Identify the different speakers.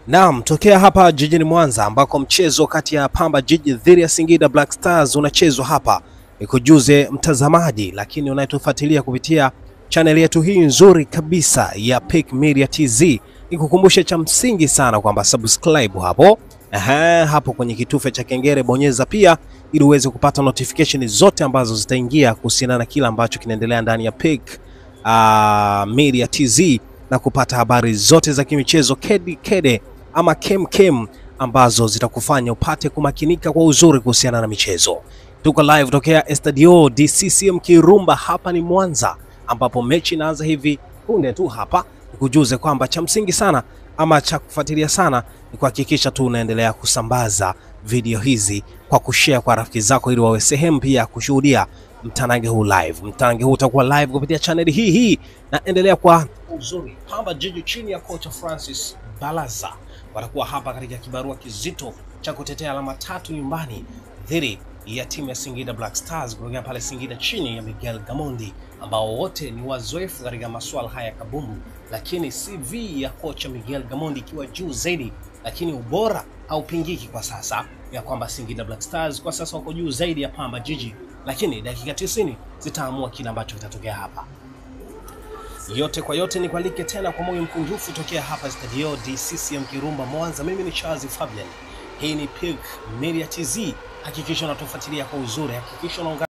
Speaker 1: Naam, tokea hapa jijini Mwanza ambako mchezo kati ya Pamba Jiji dhidi ya Singida Black Stars unachezwa hapa. Nikujuze mtazamaji, lakini unayetufuatilia kupitia channel yetu hii nzuri kabisa ya Pick Media TZ, nikukumbushe cha msingi sana kwamba subscribe hapo. Aha, hapo kwenye kitufe cha kengele bonyeza pia ili uweze kupata notification zote ambazo zitaingia kuhusiana na kila ambacho kinaendelea ndani ya Pick Media TZ na kupata habari zote za kimichezo kede kede ama kem kem ambazo zitakufanya upate kumakinika kwa uzuri kuhusiana na michezo. Tuko live tokea Estadio DCCM Kirumba, hapa ni Mwanza ambapo mechi inaanza hivi punde tu hapa. Nikujuze kwamba cha msingi sana ama cha kufuatilia sana ni kuhakikisha tu unaendelea kusambaza video hizi kwa kushare kwa rafiki zako ili wawe sehemu pia kushuhudia mtanange huu live. Mtanange huu utakuwa live kupitia channel hii hii, na endelea kwa uzuri. Pamba Jiji chini ya kocha Francis Balaza watakuwa hapa katika kibarua kizito cha kutetea alama tatu nyumbani dhidi ya timu ya Singida Black Stars kutokea pale Singida chini ya Miguel Gamondi, ambao wote ni wazoefu katika masuala haya kabumbu, lakini CV ya kocha Miguel Gamondi ikiwa juu zaidi, lakini ubora haupingiki kwa sasa, ya kwamba Singida Black Stars kwa sasa wako juu zaidi ya Pamba Jiji, lakini dakika 90 zitaamua kile ambacho kitatokea hapa. Yote kwa yote, ni kualike tena kwa moyo mkunjufu tokea hapa Stadio DCCM Kirumba Mwanza. Mimi ni Charles Fabian, hii ni Pick Media TZ. Hakikisha unatufuatilia kwa uzuri, hakikisha unaungana